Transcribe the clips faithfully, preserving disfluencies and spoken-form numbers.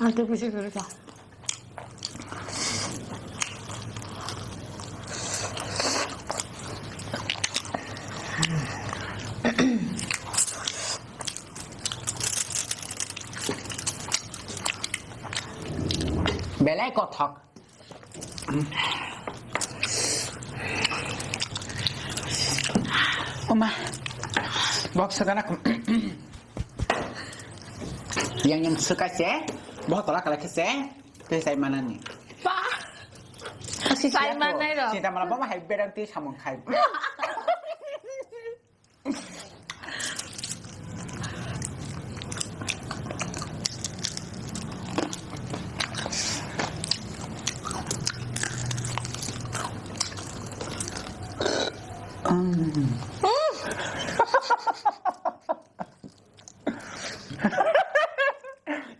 Ang tei bisi kwrwi kha. Belai kothok. Oma, box kana kum. Yang yang suka se, boh tola kala kese, te sai manani. Pa. Asi sai siya ko. Manai ro. Sinta mala boma hai berang ti samung khai.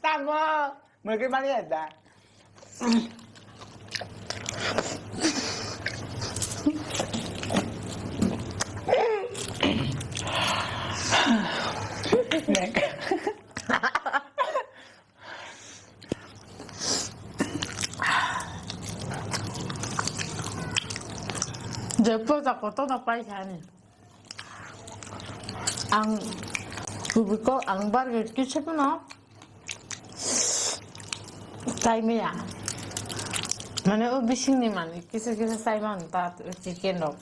Tamo. Mungkin mali ada. Jepo ta koto na paisa ni. Ang kubiko ang bar ge kisa pano. Chai maya. Mane o bisingni manwi kisa kisa chai man ta chicken rok.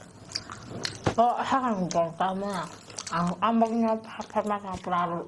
O hakang tong ta maya. Ang ambok no pha pha ma pha pha ro.